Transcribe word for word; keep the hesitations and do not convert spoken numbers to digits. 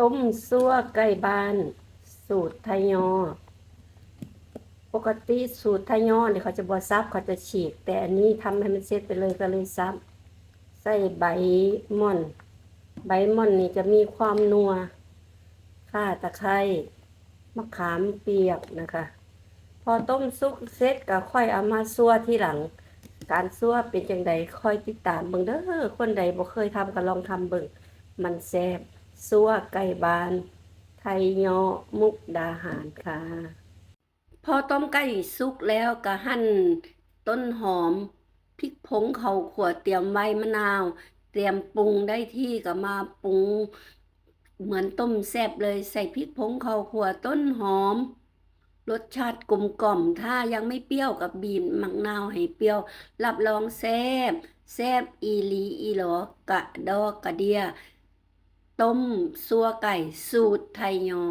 ต้มซั่วไก่บ้าน สูตรไทยยอ ปกติสูตรไทยยอเนี่ยเขาจะบ่สับ เขาจะฉีก แต่อันนี้ทำให้มันเสร็จไปเลยก็เลยสับ ใส่ใบม่อน ใบม่อนนี่จะมีความนัว ข่าตะไคร้ มะขามเปียกนะคะ พอต้มสุกเสร็จก็ค่อยเอามาซั่วทีหลัง การซั่วเป็นจั่งใดค่อยติดตามเบิ่งเด้อ คนใดบ่เคยทำก็ลองทำเบิ่ง มันแซ่บ ซั่วไก่บ้าน ไทยยอ มุกดาหารค่ะ พอต้มไก่สุกแล้วก็หั่นต้นหอม พริกผง ข้าวคั่ว เตรียมไว้ มะนาว เตรียมปรุงได้ที่ก็มาปรุงเหมือนต้มแซ่บเลย ใส่พริกผง ข้าวคั่ว ต้นหอม รสชาติกลมกล่อม ถ้ายังไม่เปรี้ยวก็บีบมะนาวให้เปรี้ยว รับรองแซ่บ แซ่บอีหลีอีหลอ กะดอกกะเดีย ต้มซั่วไก่สูตรไทยยอ